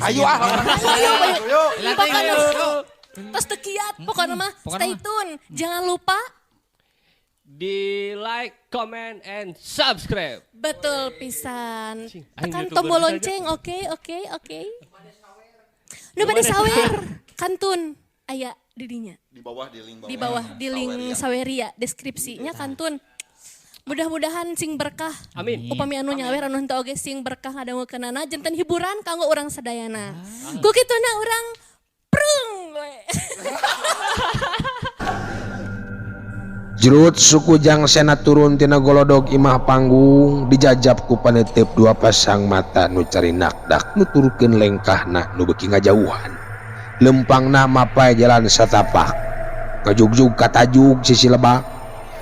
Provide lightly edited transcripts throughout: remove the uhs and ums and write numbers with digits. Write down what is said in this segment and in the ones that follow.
Ayo ah. Ayo, ayo. Ayo. Pokoknya tos teu kiat, pokoknya mah stay tune. Jangan lupa di like, comment, and subscribe. Betul pisan. Cing, aing Tekan YouTuber tombol bisa aja. lonceng, oke, oke, oke. Nu bade sawer, kantun aya di dinya. Di bawah di link bawah. Di bawah di link Saweria deskripsinya kantun. Mudah-mudahan sing berkah. Amin. Upami anu nyawer anu henteu oge sing berkah ngadangukeunana janten hiburan kanggo urang sadayana. Ku kituna urang prung we. Jerut suku Jang Sena turun tina golodog imah panggung dijajab ku panetep dua pasang mata nu cari nakdak nuturkeun lengkahna nu beuki ngajauhan. Lempangna mapai jalan satapak. Ngajugjug katajug sisi lebak.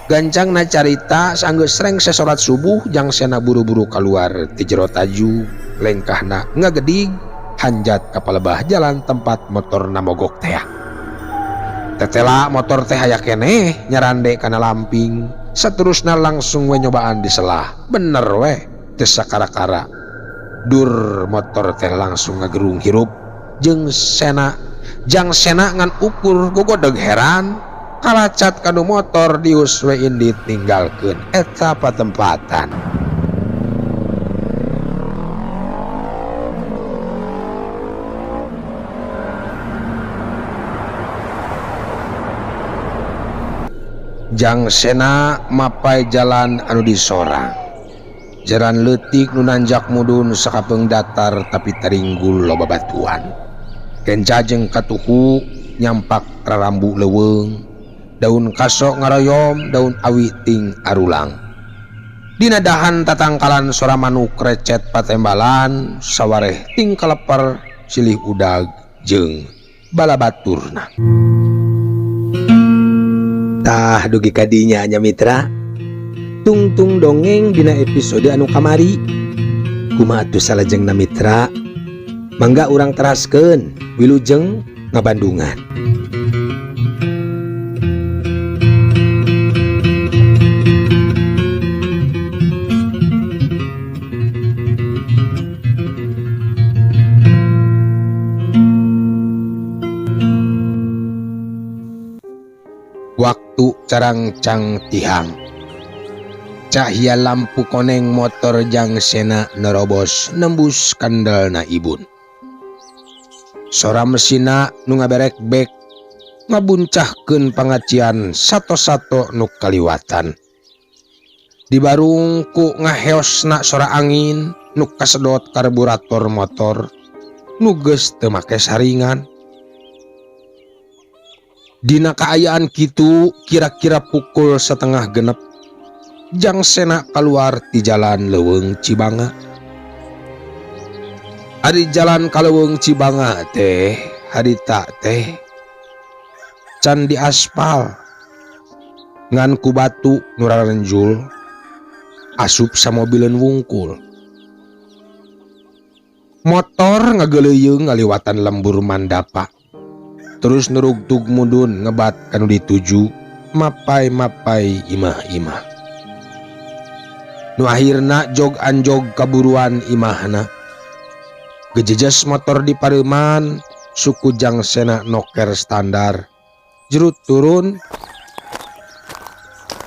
Gancangna carita sanggeus rengse salat subuh Jang Sena buru-buru kaluar ti jero tajug lengkahna ngagedig hanjat ka palebah jalan tempat motorna mogok tea. Tetela motor teh aya keneh nyarande kana lamping saterusna langsung we nyobaan diselah bener we teu sakara-kara dur motor teh langsung ngagerung hirup jeung Sena Jang Sena ngan ukur gogodeg heran kalacat kanu motor dius we indit ninggalkeun eta patempatan. Jang Sena mapai jalan anu disorang. Jalan leutik nu nanjak mudun sakapeung datar tapi taringgul loba batuan. Kenca jeung katuhu nyampak rarambu leuweung, daun kasok ngaroyom, daun awi ting arulang. Dina dahan tatangkalan sora manuk recet patembalan, sawareh ting kaleper silih udag jeung balabaturna. Tah dugi kadinya nya mitra. Tungtung dongeng dina episode anu kamari. Kumaha atuh salajengna mitra? Mangga urang teraskeun wilujeng ngabandungan. Waktu carangcang tihang. Cahaya lampu koneng motor Jang Sena nerobos nembus kandelna ibun. Sora mesina nu ngaberek bek ngabuncahkeun pangacian sato-sato nu kaliwatan. Dibarung ku ngaheosna sora angin nu kasedot karburator motor nu geus teu make saringan. Dina kaayaan kitu kira-kira pukul 5:30 Jang Sena keluar di jalan Leuweung Cibanga. Ari jalan ka Leuweung Cibanga teh harita teh can di aspal ngan ku batu nu rarenjul asup samobileun wungkul. Motor ngageleuyeung ngaliwatan lembur Mandapa. Terus nurugtug mudun ngebat kanu dituju mapai-mapai imah-imah. Nu akhirna jog anjog kaburuan imahna. Gejejes motor di pareuman suku Jang Sena noker standar. Jerut turun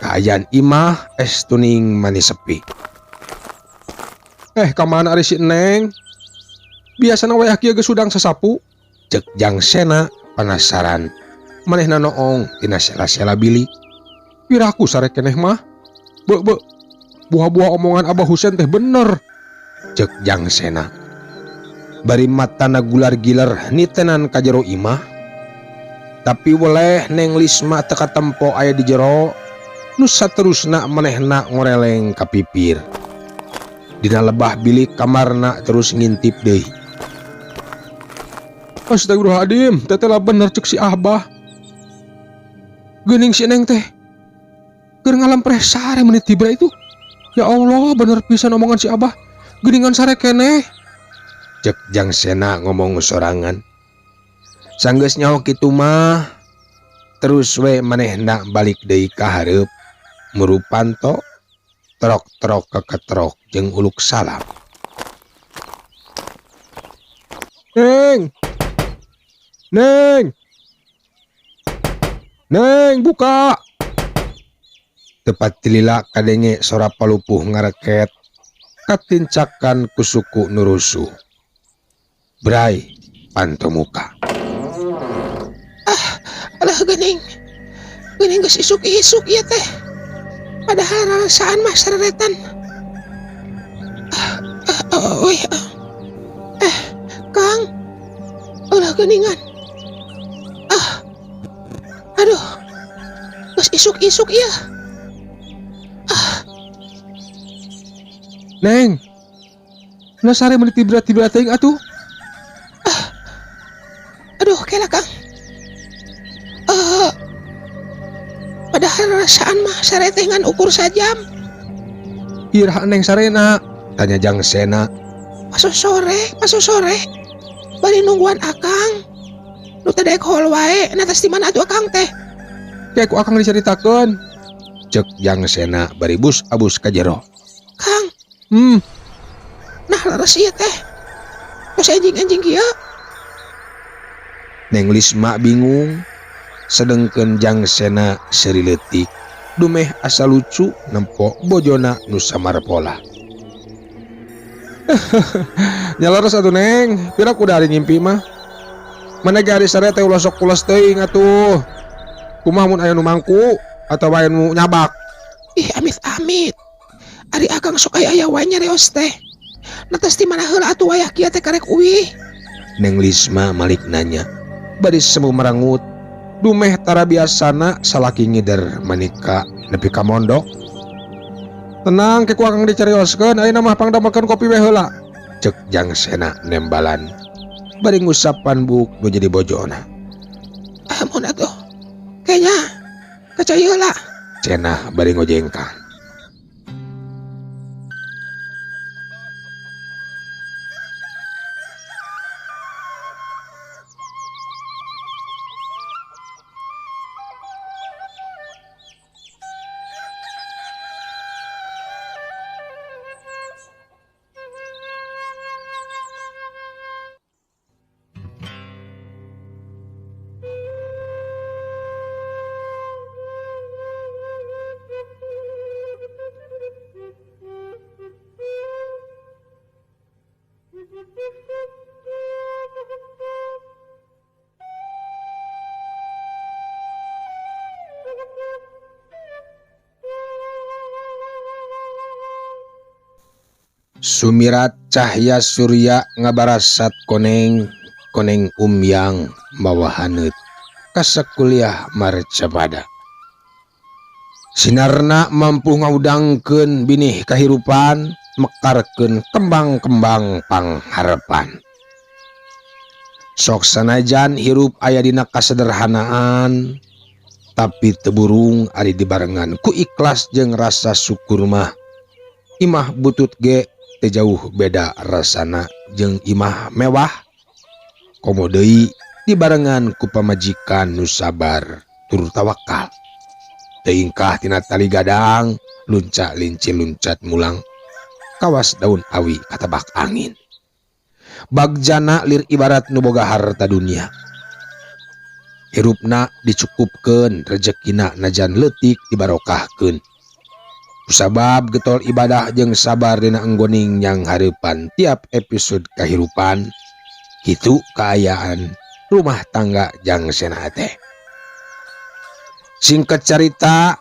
kaayaan imah es tuning manis sepi. Ka mana ari si Neng? Biasana wayah kieu geus hudang sasapu. Cek Jang Sena penasaran. Manehna noong tina sela-sela bilik. Piraku sare keneh mah. Be be. Buah-buah omongan Abah Husen teh bener. Cek Jang Sena. Bari matana gular giler nitenan ka jero imah. Tapi weleh Neng Lisma teu katempo aya di jero. Nu saterusna manehna ngoreleng ka pipir. Dina lebah bilik kamarna terus ngintip deui. Astagfirullahaladzim, teteh lah bener cek si Abah. Geuning si Neng teh keur ngalempreh sare menit tibra itu. Ya Allah, bener pisan omongan si Abah. Geuningan sare keneh. Cek Jang Sena ngomong sorangan. Sanggeus nyaho kitu mah terus we manehna balik deui ka hareup. Murupanto trok-trok keketrok jeung uluk salam. Neng. Neng. Neng, buka. Tepat tilila kadenge sora palupuh ngareket katincakan ku suku nu rusuh. Bray panto muka. Ah, alah geuning. Geuning geus isuk-isuk ieu teh. Padahal rarasaan mah sareretan. Ah, oh, ah. Kang. Ulah geuningan. Ah. Aduh. Geus isuk-isuk ieu. Ah. Neng. Nah sare meuni tibra-tibra teuing atuh. Ah. Aduh, kela Kang. Padahal rasaan mah sare teh ngan ukur sajam. Iraha Neng sarena? Tanya Jang Sena. Paso sore. Bari nungguan akang. Nu teh daek hol wae, na tas di mana atuh akang teh? Kayak ku akang dicaritakeun. Cek Jang Sena bari bus abus ka jero. Kang. Nah leres ieu teh. Tos enjing-enjing kieu. Neng Lisma bingung. Sedengkeun Jang Sena seuri leutik. Dumeh asa lucu nempo bojona nu samarpola. Nyaleres atuh Neng, pira kuda ari ngimpi mah. Mana ge ari sare teh ulah sok pulas teuing atuh. Kumaha mun aya nu mangku atawa aya nu nyabak. Ih amit-amit. Ari akang sok aya-aya wae nyarios teh. Nah tes di mana heula atuh wayah kieu teh karek uih. Neng Lisma malik nanya. Bari semu merangut. Dumeh tara biasana salaki ngider manika nepi ka mondok. Tenang ke ku akang dicarioskeun, ayeuna mah pangdamelkeun kopi we heula. Cek Jang Sena nembalan. Bari ngusapan buuk nu jadi bojona. Ah mun atuh. Kayaknya kacai heula. Cenah bari ngojengkang. Sumirat cahya surya ngabarasat koneng koneng umyang mawa haneut kasakuliah marcapada. Sinarna mampu ngaudangkeun binih kahirupan, mekarkeun kembang-kembang pangharepan. Sok sanajan hirup aya dina kasederhanaan, tapi teu burung ari dibarengan ku ikhlas jeung rasa syukur mah. Imah butut ge teu jauh beda rasana jeung imah mewah. Komo deui dibarengan ku pamajikan nu sabar tur tawakal. Teingkah tina tali gadang, lunca linci luncat mulang, kawas daun awi katabak angin. Bagjana lir ibarat nu boga harta dunia. Hirupna dicukupkeun, rejekina najan leutik dibarokahkeun. Kusabab getol ibadah jeung sabar dina enggoning yang hareupan tiap episode kahirupan, kitu kaayaan rumah tangga Jang Sena teh. Singkat carita,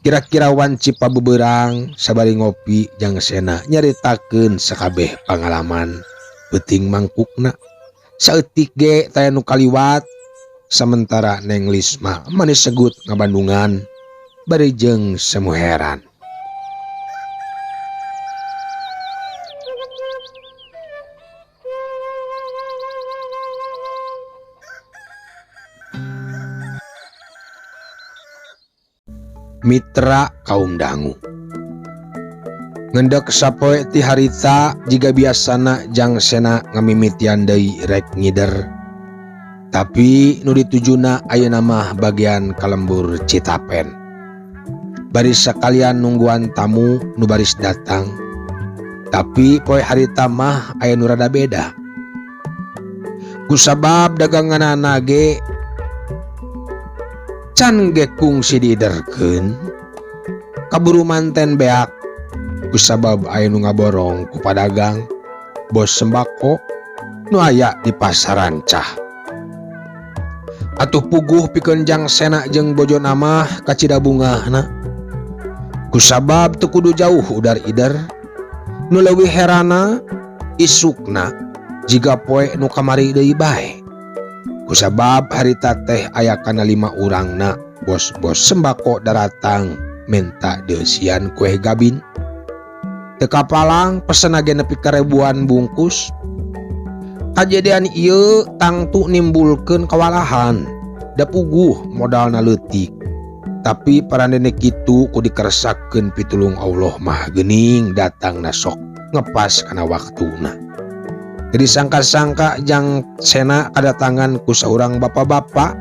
kira-kira wanci pabeberang sabari ngopi Jang Sena nyaritakeun sakabeh pangalaman peuting mangkukna. Saeutik ge taya nu kaliwat, sementara Neng Lisma manis segut ngabandungan bari jeung semu heran. Mitra kaum dangu ngendek sapoe ti harita jiga biasana Jang Sena ngamimitian deui rek ngider. Tapi nu ditujuna ayeuna mah bagian kalembur Citapen. Baris sakalian nungguan tamu nu baris datang. Tapi poe harita mah aya nu rada beda. Kusabab daganganana ge can ge kungsi diiderkeun kaburu manten beak kusabab aya nu ngaborong ku padagang bos sembako nu aya di pasar Rancah. Atuh puguh pikeun Jang Sena jeung bojona mah kacida bungahna. Kusabab teu kudu jauh udar ider. Nu leuwih herana isukna jiga poe nu kamari deui bae. Kusabab harita teh aya kana 5 urangna bos-bos sembako daratang menta deusian kue gabin. Teu kapalang pesena ge nepi ka ribuan bungkus. Kajadian ieu tangtu nimbulkeun kawalahan, da puguh modalna leutik. Tapi parandene kitu ku dikeresakeun pitulung Allah mah geuning datangna sok ngepas kana waktuna. Jadi sangka-sangka Jang Sena kadatangan ku saurang bapak-bapak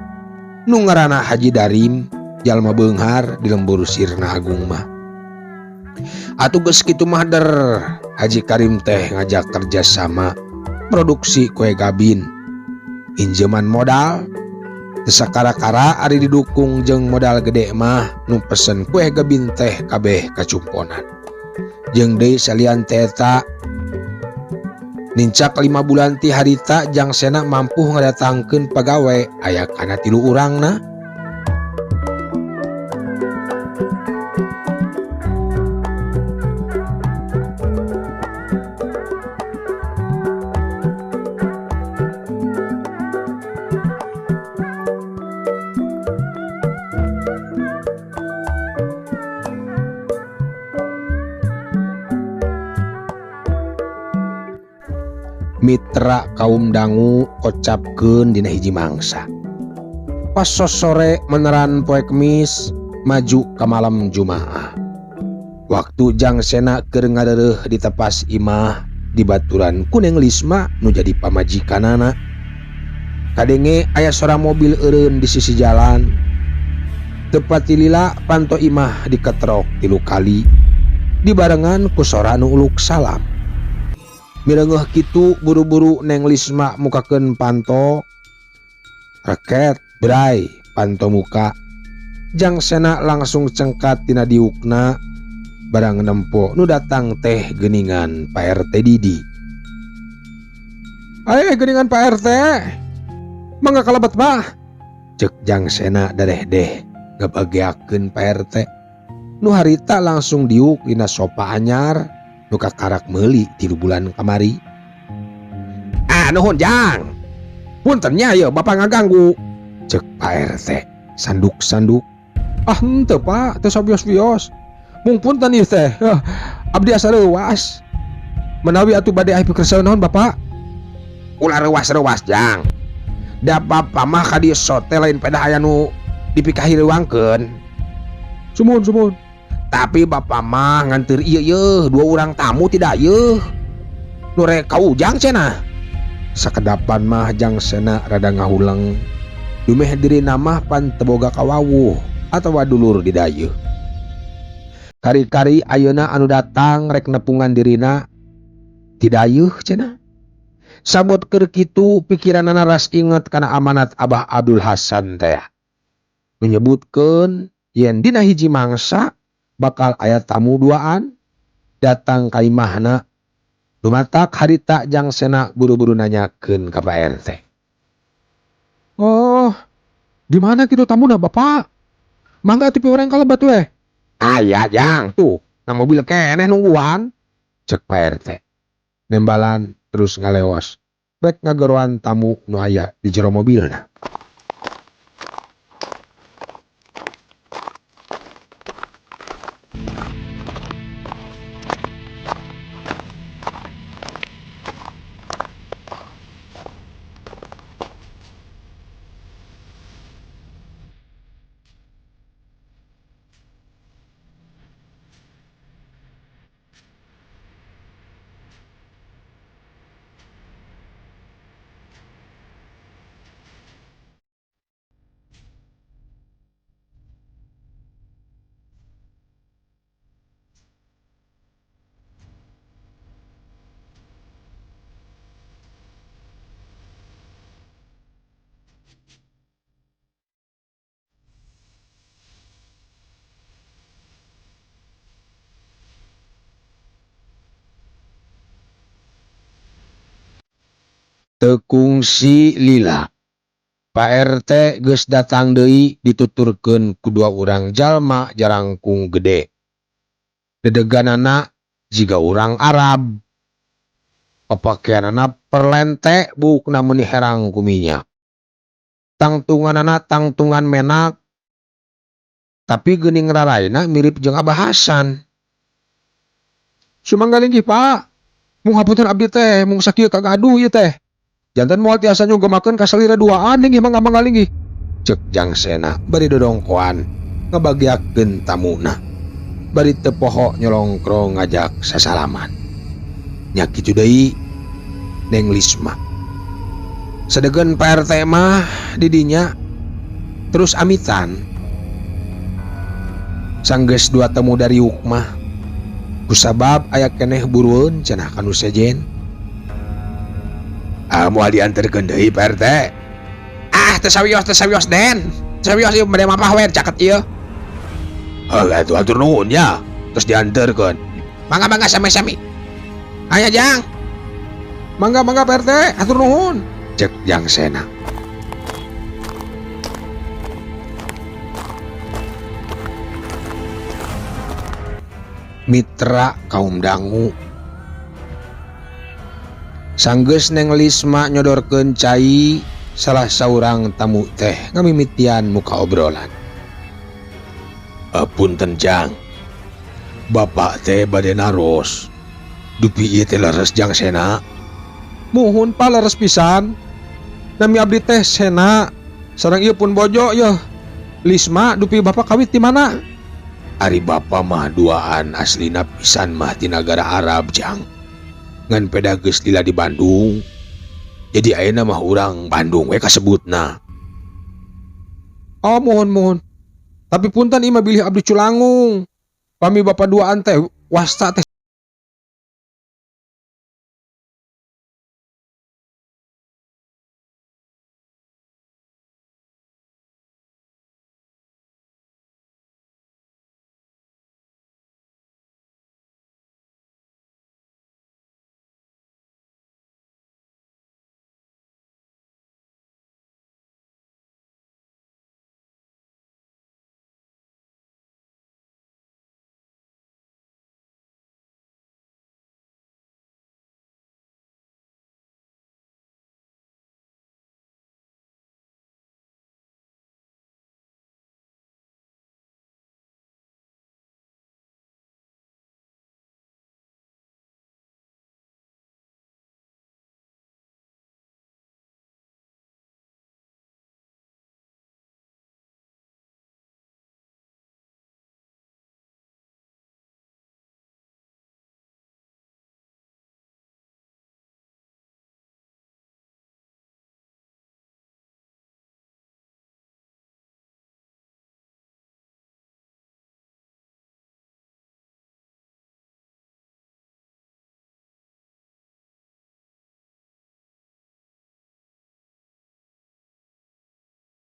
nu ngaranna Haji Darim, jalma beunghar di lembur Sirna Agung mah. Atuh geus kitu mah der Haji Karim teh ngajak kerja sama produksi kue gabin, injeman modal tesakara-kara ari didukung jeung modal gede mah nu pesen kue gabin teh kabeh kacumponan. Jeung deui salian teh eta nincak 5 bulan ti harita Jang Sena mampu ngadatangkeun pagawe aya kana 3 urangna. Mitra kaum dangu kocapkeun dina hiji mangsa. Pas sore meneran poe Kemis maju ka malam Jumaah. Waktu Jang Sena keur ngadeureuh di tepas imah di baturan Kuneng Lisma nu jadi pamajikanana. Kadenge aya sora mobil eureun di sisi jalan. Tepat lila panto imah diketrok 3 kali dibarengan ku sora nu uluk salam. Mireungeuh kitu buru-buru Neng Lisma mukakeun panto. Reket bray panto muka. Jang Sena langsung cengkat tina diukna barang nempo nu datang teh geuningan Pak RT Didi. Ae geuningan Pak RT. Mangga kalebet mah. Ceuk Jang Sena dareh-deh ngabageakeun Pak RT. Nu harita langsung diuk dina sopa anyar nu kakarak meuli 3 bulan kamari. Ah nuhun Jang. Punten nya ieu bapak ngaganggu. Ceuk Pak RT sanduk-sanduk. Ah henteu Pak, teu sabios-bios. Mung punten ieu teh. Abdi asa reuwas. Menawi atuh bade aya pikersa naon Bapak? Ulah reuwas-reuwas Jang. Da bapak mah ka dieu sote lain pedah aya nu dipikahireuangkeun. Sumuhun sumuhun. Tapi bapak mah nganteur ieu yeuh 2 urang tamu tidak yeuh. Nu rek ka Ujang cenah. Sakedapan mah Jang Sena rada ngahuleng. Dumeh dirina mah pan teu boga kawawuh atawa dulur di dayeuh. Kari-kari ayeuna anu datang rek nepungan dirina ti dayeuh cenah. Sabot keur kitu pikiranana ras inget kana amanat Abah Abdul Hasan teh. Menyebutkeun yen dina hiji mangsa bakal aya tamu duaan datang ka imahna. Dumatak harita Jang Sena buru-buru nanyakeun ka Pak RT. Oh, di mana kitu tamuna Bapak? Mangga tipe urang kalebet we. Aya Jang, tuh, na mobil keneh nungguan. Cek Pak RT. Nembalan terus ngalewas. Rek ngageroan tamu nu aya di jero mobilna. Teu kungsi lila Pak RT geus datang deui dituturkeun ku dua urang jalma jarangkung gede. Dedeganana jiga urang Arab. Papakeanana perlente buukna meuni herang ku minyak. Tangtunganana tangtungan menak. Tapi geuning raraina mirip jeung Abah Hasan. Sumangga linggih Pak. Mung hapunten abdi teh mung sakieu kagaduh ieu teh. Janten moal tiasa nyugemakeun ka salira duaan linggih mangga mangga linggih. Cek Jang Sena bari dodongkoan ngabagiakeun tamuna. Bari teu poho nyolongkrong ngajak sasalaman. Nya kitu deui Neng Lisma. Sadegeun Pak RT mah di dinya terus amitan. Sanggeus dua temu dariuk mah kusabab aya keneh burueun cenah ka nu sejen. Ah, moal dianterkeun deui Pak RT. Ah, teu sawios Den. Teu sawios ieu bade mapah we caket ieu. Heuh atuh hatur nuhun nya. Terus dianterkeun. Mangga mangga sami-sami. Aya Jang. Mangga mangga Pak RT, hatur nuhun. Cek Jang Sena. Mitra kaum dangu. Sanggeus Neng Lisma nyodorkeun cai, salah saurang tamu teh ngamimitian muka obrolan. Punten Jang. Bapak teh bade naros. Dupi ieu teh leres Jang Sena. Muhun Pak leres pisan. Nami abdi teh Sena. Sareng ieu pun bojo yeuh. Lisma dupi bapak kawit di mana? Ari bapa mah duaan aslina pisan mah ti nagara Arab Jang. Ngan peda geus lila di Bandung. Jadi ayeuna mah urang Bandung we kasebutna. Oh mohon mohon. Tapi punten ieu mah bilih abdi culangung. Pami bapa duaan teh wasta teh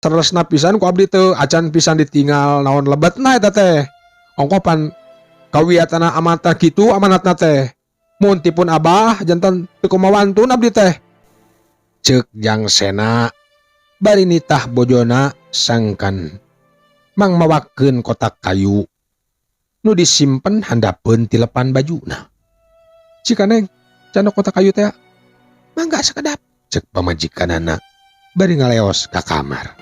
Terusna pisan ku abdi teu acan pisan ditinggal naon lebetna eta teh. Ongkoh pan kawiatana amanatna kitu amanatna teh. Mun tipun abah janten teu kumawantun abdi teh. Ceuk Jang Sena bari nitah bojona sangkan mangmawakeun kotak kayu nu disimpen handapeun tilepan bajuna. Cika Neng, canda kotak kayu teh. Mangga sakedap. Ceuk pamajikanana bari ngaleos ka kamar.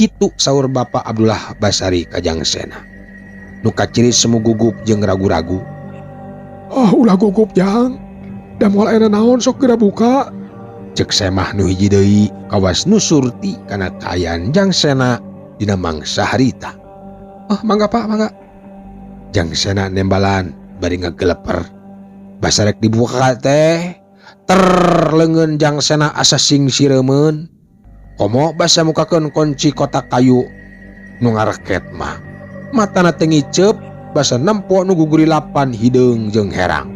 Kitu saur Bapak Abdullah Basari ka Jang Sena. Nu kaciri semu gugup jeung ragu-ragu. Ah, ulah gugup Jang. Da moal aya naon sok geura buka. Cek semah nu hiji deui kawas nu surti kana kaayaan Jang Sena dina mangsa harita. Ah, mangga Pak, mangga. Jang Sena nembalan bari ngageleper. Basarek dibuka teh ter leungeun Jang Sena asa sing sireumeun. Komo basa mukakeun kunci kotak kayu nu ngareket mah. Matana teu ngiceup basa nempo nu gugurilapan hideung jeung herang.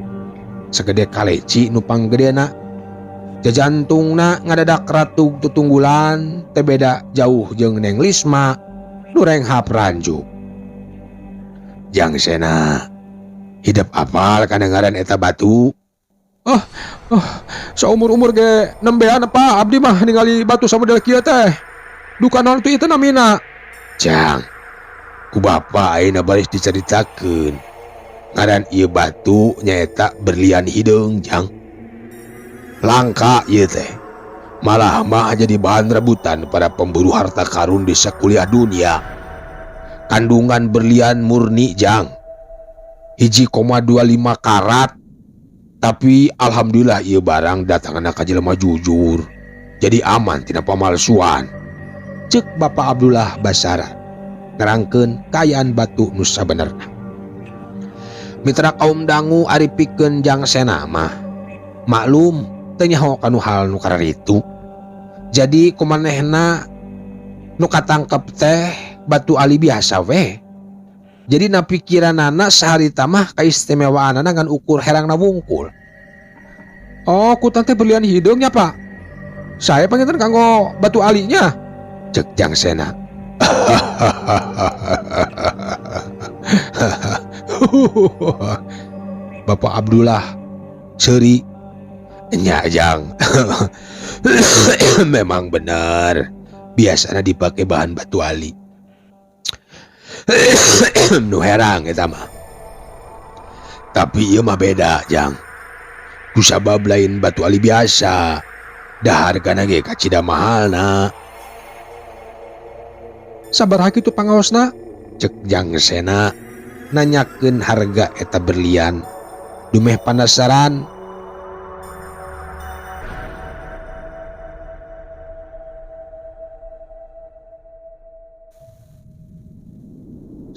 Segede kaleci nu panggedena. Jajantungna ngadadak ratug tutunggulan teu beda jauh jeung Neng Lisma nu renghap ranjuk. Jang Sena hidep apal kana ngaran eta batu. Oh, saumur-umur ge nembean apa abdi mah ningali batu samodel kieu teh. Duka naon tuh ieu namina? Jang, ku bapa ayeuna baris dicaritakeun. Ngaran ieu batu nyaeta berlian hideung, Jang. Langka ieu teh. Malah mah jadi bahan rebutan para pemburu harta karun di sakuliah dunia. Kandungan berlian murni, Jang. 1,25 karat. Tapi alhamdulillah ieu barang datangna ka jelema jujur. Jadi aman tina pamalsuan. Cek Bapak Abdullah Basara nerangkeun kaayaan batu nu sabenerna. Mitra kaum dangu ari pikeun Jang Sena mah maklum teu nyaho kanu hal nu kararitu. Jadi kumanehna nu katangkep teh batu ali biasa weh. Jadi na pikiranana saharita mah kaistimewaanana ngan ukur herangna wungkul. Oh, ku tante berlian hideungnya, Pak. Saya panginten kanggo batu alinya. Cek Jang Sena. Bapak Abdullah seuri. Nya Jang. Memang benar. Biasanya dipakai bahan batu ali. Nu herang eta mah. Tapi ieu mah beda, Jang. Kusabab lain batu ali biasa. Dah hargana ge kacida mahalna. Sabaraha kitu pangaosna? Cek Jang Sena nanyakeun harga eta berlian. Dumeh panasaran.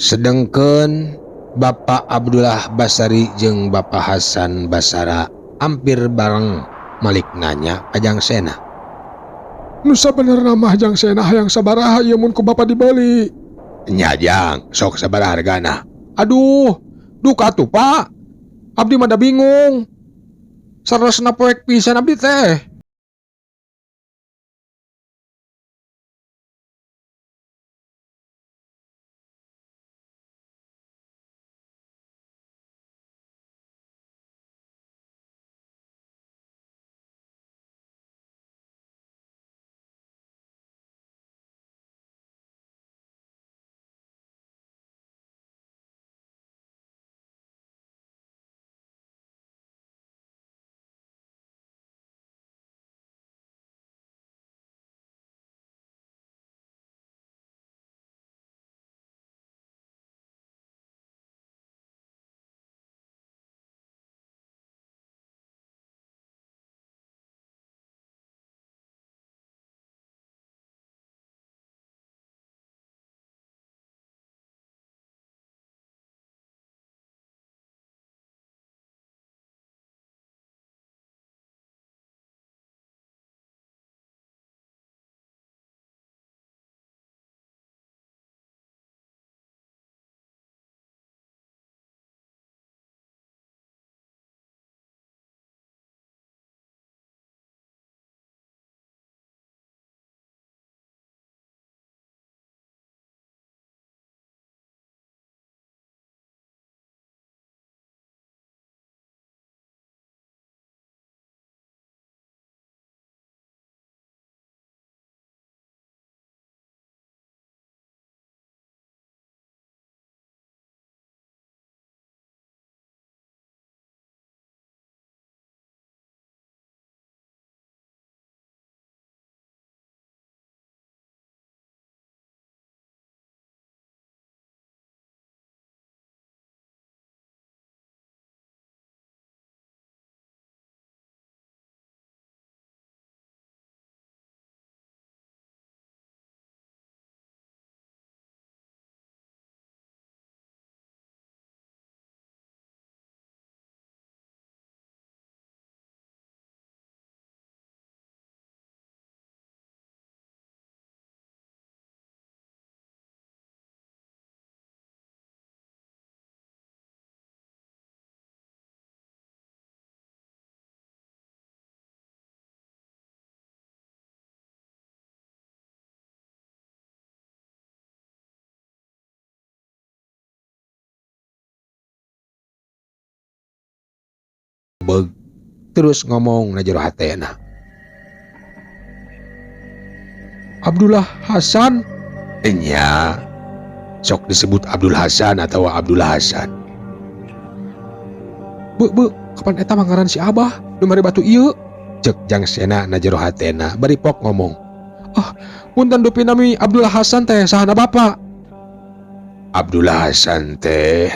Sedengkeun Bapak Abdullah Basari jeung Bapak Hasan Basara hampir bareng malik nanya ka Jang Sena. Nu sabenerna mah Jang Sena hayang sabaraha ieu mun ku Bapak dibeli? Nya Jang, sok sabaraha hargana? Aduh, duka atuh Pak. Abdi mah da bingung. Sarasna poek pisan abdi teh. Rebeg terus ngomong na jero hatena. Abdullah Hasan enya sok disebut Abdul Hasan atau Abdullah Hasan. Bu bu kapan eta mah ngaran si Abah nu mere batu ieu cek Jang Sena na jero hatena bari pok ngomong. Ah punten dupi nami Abdullah Hasan teh sahana bapak? Abdullah Hasan teh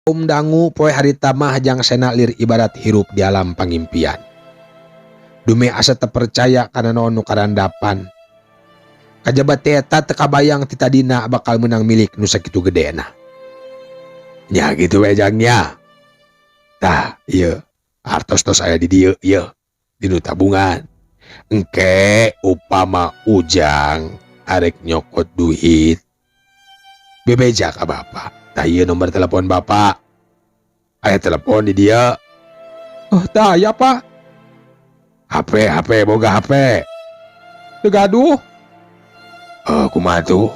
Kaum dangu poe harita mah Jang Sena lir ibarat hirup di alam pangimpian. Dume asa teu percaya kana naon nu karandapan. Kajaba teh eta teu kabayang ti tadina bakal menang milik nu sakitu gedena. Nya gitu we Jang nya. Tah ieu artos tos aya di dieu ieu dinu tabungan. Engke upama Ujang arek nyokot duit bebeja ka bapak. Tah ieu nomor telepon bapak. Aya telepon di dia. Oh, tah aya Pak. HP HP boga HP. Teu gaduh. Oh, kumaha tuh?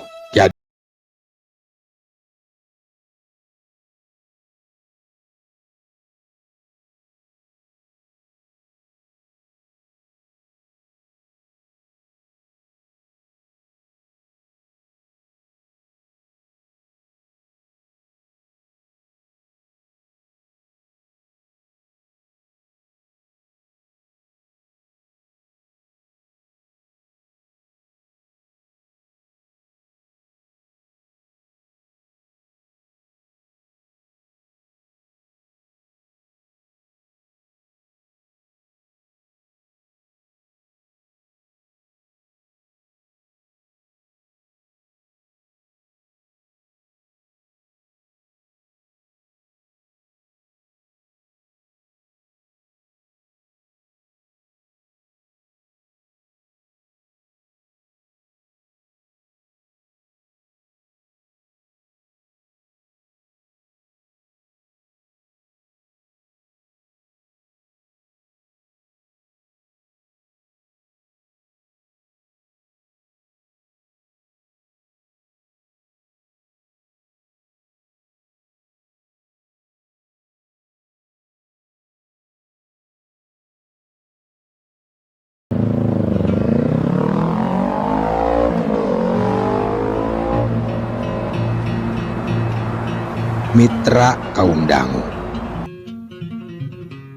Mitra kaum dangu.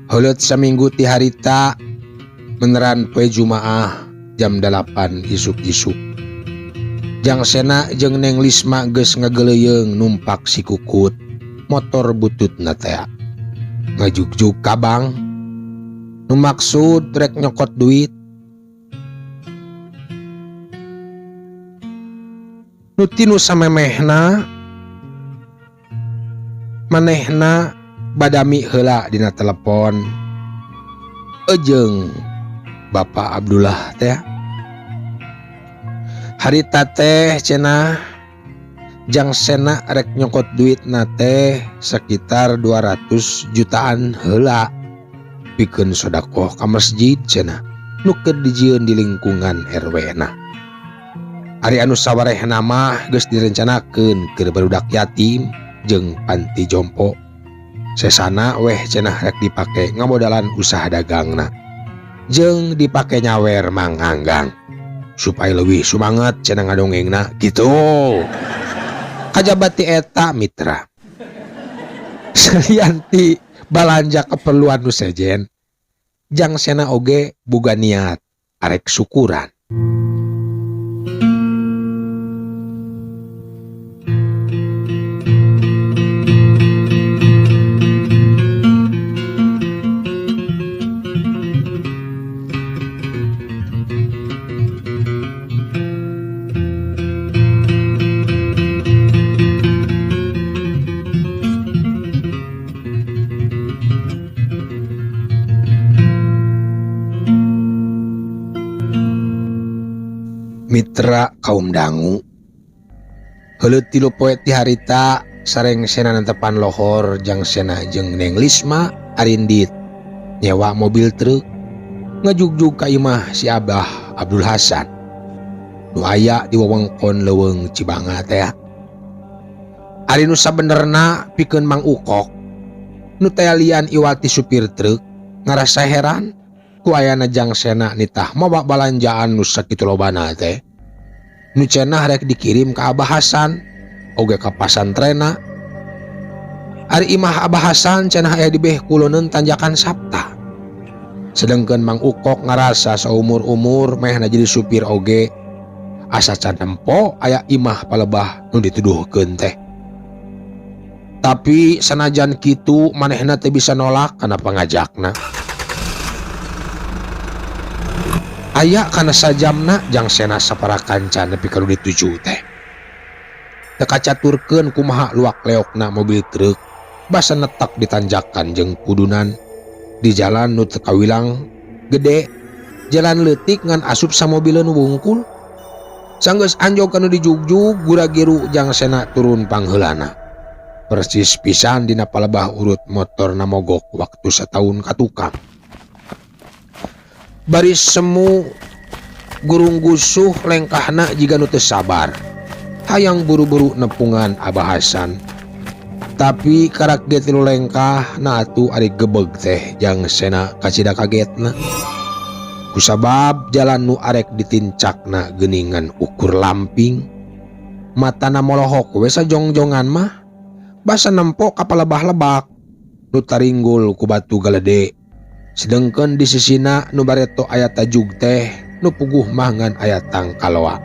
Heuleut saminggu ti harita meneran poe Jumaah jam 8 isuk-isuk. Jang Sena jeung Neng Lisma geus ngageleuyeung numpak si Kukut motor bututna teh. Ngajugjug ka bank nu maksud rek nyokot duit. Nu tinu samemehna manehna badami heula dina telepon ejeng Bapak Abdullah teh. Harita teh cenah Jang Sena rek nyokot duit na teh sekitar 200 jutaan heula pikeun sodakoh ka masjid cenah. nu keur dijieun di lingkungan RW na. Ari anu sawarehna mah geus direncanakeun keur barudak yatim jeung panti jompo. Sesana weh cenah rek dipake ngamodalan usaha dagangna jeung dipake nyawer Mang Anggang supaya leuwih sumanget cenah ngadongengna gitu. Kajaba ti eta mitra. Salian ti balanja keperluan nu sejen, Jang Sena oge boga niat arek syukuran. Mitra kaum dangu heuleut 3 poe ti harita sareng Sena netepan lohor Jang Sena jeung Neng Lisma arindit nyewa mobil truk ngajugjug ka imah si Abah Abdul Hasan nu aya di wewengkon leuweung Cibanga teh. Ari nu sabenerna pikeun Mang Ukok nu teh lian iwati supir truk ngarasa heran ku ayana Jang Sena nitah mawa balanjaan nu sakitu lobana teh. Nu cenah rek dikirim ka Abah Hasan oge ka pasantrena. Ari imah Abah Hasan cenah aya di beh kuloneun tanjakan Sapta. Sedengkeun Mang Ukok ngarasa saumur-umur mehna jadi supir oge asa can nempo aya imah palebah nu dituduhkeun teh. Tapi sanajan kitu manehna teh bisa nolak kana pangajakna. Aya kana sajamna Jang Sena sapara kanca nepi ka nu dituju teh. Teu kacaturkeun kumaha luak leokna mobil truk basa netek ditanjakan jeung kudunan di jalan nu teu kawilang gede, jalan leutik ngan asup samobileun wungkul. Sanggeus anjog kanu dijugjug gura-giru Jang Sena turun pangheulana. Persis pisan dina palebah urut motorna mogok waktu sataun ka tukang. Baris semu gurung gusuh lengkahna jiga nu teu sabar. Hayang buru-buru nepungan Abah Hasan. Tapi karak ge tilu lengkah na atuh ari gebeg teh Jang Sena kacida kagetna. Kusabab jalan nu arek ditincakna geuningan ukur lamping. Matana molohok we sajongjongan mah basa nempo ka palebah lebak nu taringgul ku batu galede. Sedengkeun di sisina nu bareto aya tajug teh nu puguh mah ngan aya tangkaloa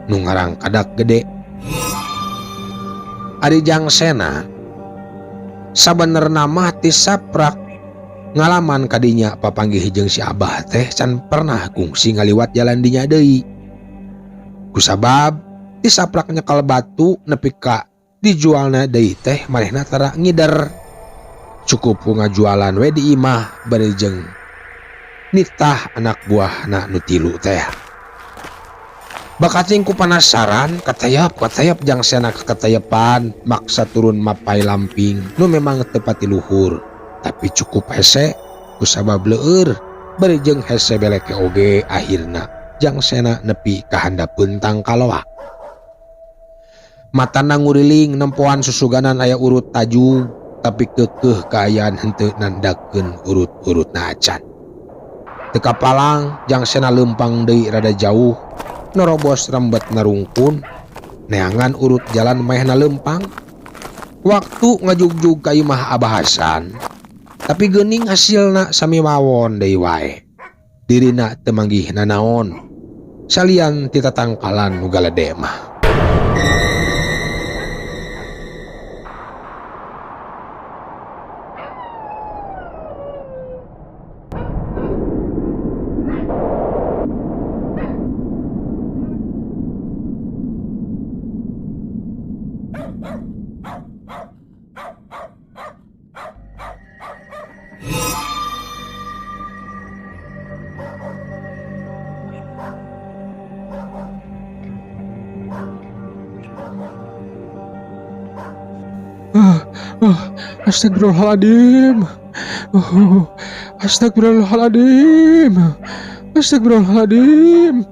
nu ngarangkadak gede. Ari Jang Sena sabenerna mah ti saprak ngalaman kadinya papanggih jeung si Abah teh can pernah kungsi ngaliwat jalan dinya deui. Kusabab ti saprak nyekal batu nepi ka dijualna deui teh manehna tara ngider. Cukup ngajualan we di imah bari jeung nitah anak buahna nu tilu teh. Bakating ku penasaran katayap Jang Sena katayepan maksa turun mapai lamping nu memang teu pati luhur tapi cukup hese kusabab leueur bari jeung hese beleke oge akhirna Jang Sena nepi ka handapeun tangkaloa. Matana nguriling nempoan susuganan aya urut tajug tapi kekeh kaayaan henteu nandakeun urut-urutna acan. Teu kapalang Jang Sena leumpang deui rada jauh nerobos rembet narungkun neangan urut jalan maehna leumpang. Waktu ngajugjug ka imah Abah Hasan tapi geuning hasilna sami mawon deui wae. Dirina teu manggih nanaon salian ti tatangkalan nu galede mah. Astagfirullahaladzim. Astagfirullahaladzim. Astagfirullahaladzim.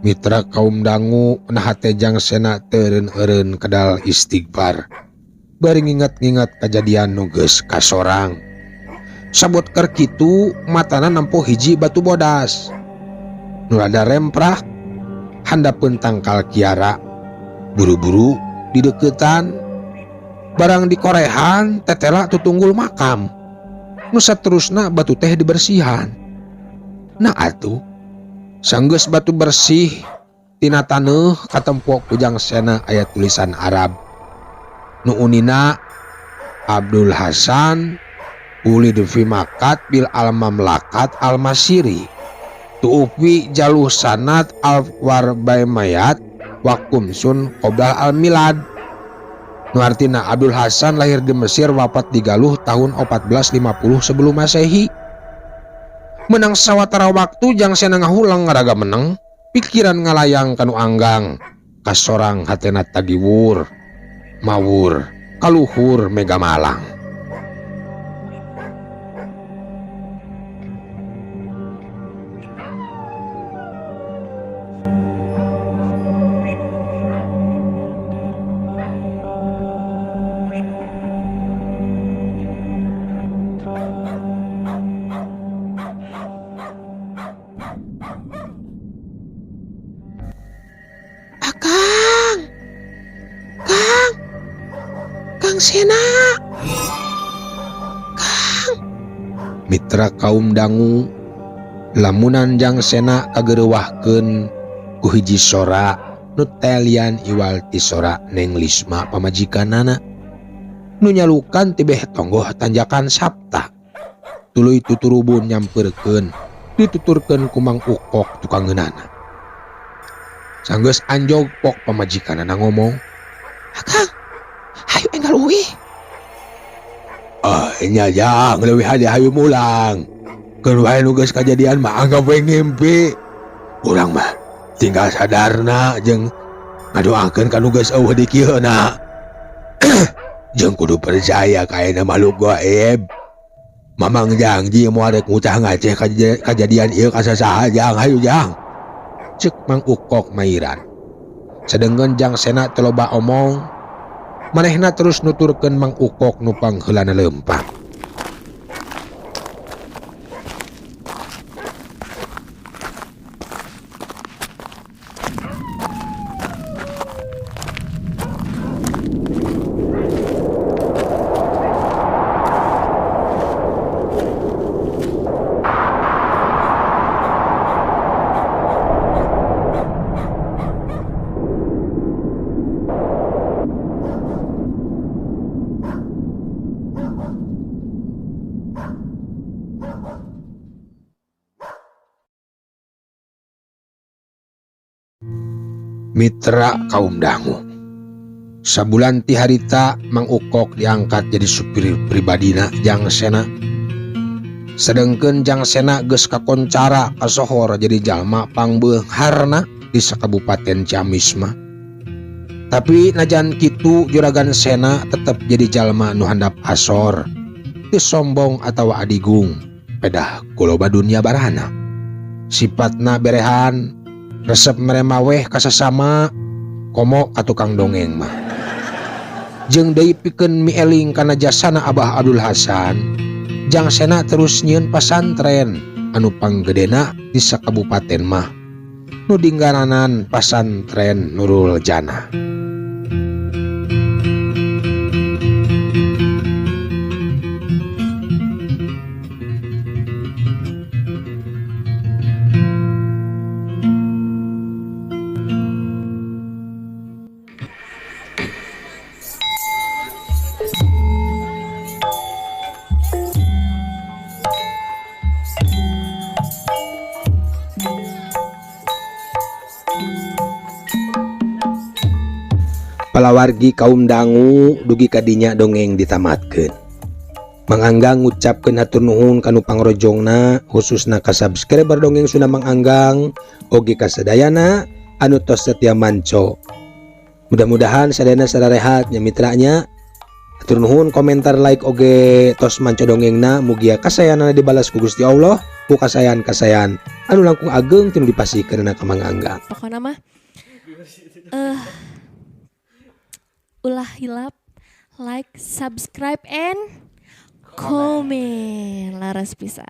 Mitra kaum dangu nah hate Jang Sena teureun-eureun kedal istighfar. Bari nginget-nginget kajadian nu geus kasorang. Sabot keur kitu matana nempo hiji batu bodas. Nu rada remprah handapeun tangkal kiara. Buru-buru dideukeutan. Barang dikorehan tetela tutunggul makam. Nu saterusna batu teh dibersihan. Nah atuh sanggeus batu bersih tina taneuh katempo ku Jang Sena aya tulisan Arab. Nu unina Abdul Hasan ulid fi Makat bil al mamlakat al masiri tuufi jaluh sanat al warbaymayat wakumsun qoblal al milad. Nu artina Abdul Hasan lahir di Mesir wafat di Galuh tahun 1450 sebelum Masehi. Menang sawatara waktu Jang Sena ngahulang ngaraga menang, pikiran ngalayang kanu anggang, kasorang hatena tagiwur, mawur, kaluhur mega malang. Akang, Kang, Kang Sena, Kang. Mitra kaum dangu, lamunan Jang Sena kagerewahkeun ku hiji sora nu telian iwal ti sora Neng Lisma pamajikanana nu nyalukan tibeh tonggoh tanjakan Sapta. Tuluy tuturubun nyamperkeun, dituturkeun ku Mang Ukok tukang ngeunana. Sanggeus anjog pok pamajikanana ngomong, Akang, hayu enggal uih. Ah, nya Jang, leuwih hade hayu mulang. Keun wae nu geus kajadian mah anggap we ngimpi. Urang mah tinggal sadarna jeung ngadoakeun ka nu geus eueuh di kieuna. Jeung kudu percaya ka ayeuna makhluk gaib. Mamang janji moal rek ngucah ngaceh kajadian ieu ka sasaha Jang, hayu Jang. Cek Mang Ukok mairan. Sedengkeun Jang Sena teu loba omong, manehna terus nuturkeun Mang Ukok nu pangheulana leumpang. Mitra kaum dangu. Sabulan ti harita Mang Ukok diangkat jadi supir pribadina Jang Sena. Sedengkeun Jang Sena geus kakoncara kasohor jadi jalma pangbeungharna di sakabupaten Ciamis mah. Tapi najan kitu Juragan Sena tetep jadi jalma nu handap asor, teu sombong atawa adigung, pedah kuloba dunia barana. Sipatna berehan, resep meremaweh kasasama, komo ka tukang dongeng mah. Jeung deui pikeun mieling kana jasana Abah Abdul Hasan, Jang Sena terus nyieun pasantren anu panggedena di sakabupaten mah, nu dinggaranan Pasantren Nurul Jannah. Palawargi kaum dangu dugi kadinya dongeng ditamatkeun. Mang Anggang ngucapkeun hatur nuhun kanu pangrojongna khususna ka subscriber dongeng Sunda Mang Anggang oge ka sadayana anu tos setia manco. Mudah-mudahan sadayana sararehat nya mitranya. Hatur nuhun komentar like oge tos manco dongengna mugia kasayana dibalas ku Gusti Allah. Ku kasaean-kasaean anu langkung ageng tinu dipasihkeunana ka Mang Anggang. Pokoknya mah ulah hilap like, subscribe, and comment. Laras pisan.